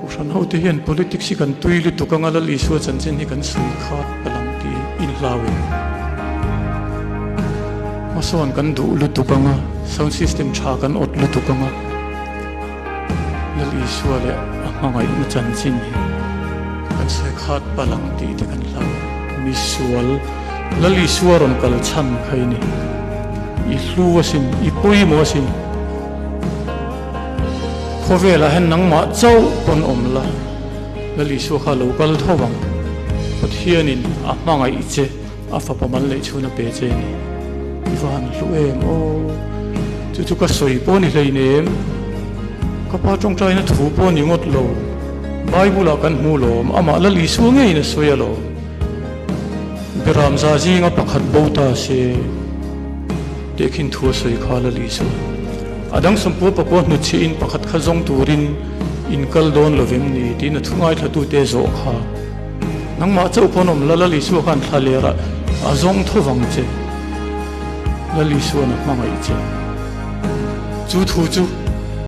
Kohhran hote hian politics hi kan tui lutuk anga Lal Isua chanchin hi kan sawi kha ka lang tih inhlau in hmasawn kan duh lutuk anga sound system tha kan awt lutuk anga Lal Isua leh a hmangaihna chanchin hi kan sawi khat palh ang tih te kan hlau. Misual Lal Isua rawn kal chhan kha i ni. I hlu asin, i pawimawh asin. Khawvelah hian nangmah chauh pawn awm la, Lal Isua kha lo kal tho ang. Pathianin a hmangaih che, a fapa mal neih chhun a pe che a ni. I va han hlu em aw! Chu chu ka sawi pawh ni hleinem, ka pa tawngtaina thu pawh ni ngawt lo. Bible-ah kan hmu lawm, amah Lal Isua ngeiin a sawi alawm. Beram za zinga pakhat bo ta se. Tehkhin thu a sawi kha Lal Isua. A dang sawmpua pakua hnutchhiah in pakhat kha zawng turin in kal dawn lo vem ni tiin a thu ngaithlatute zawh kha. Nangmah chauh pawn awm la Lal Isua khan thla lerah a zawng tho vang che. Lal Isua'n a hmangaih che. Chu thu chu.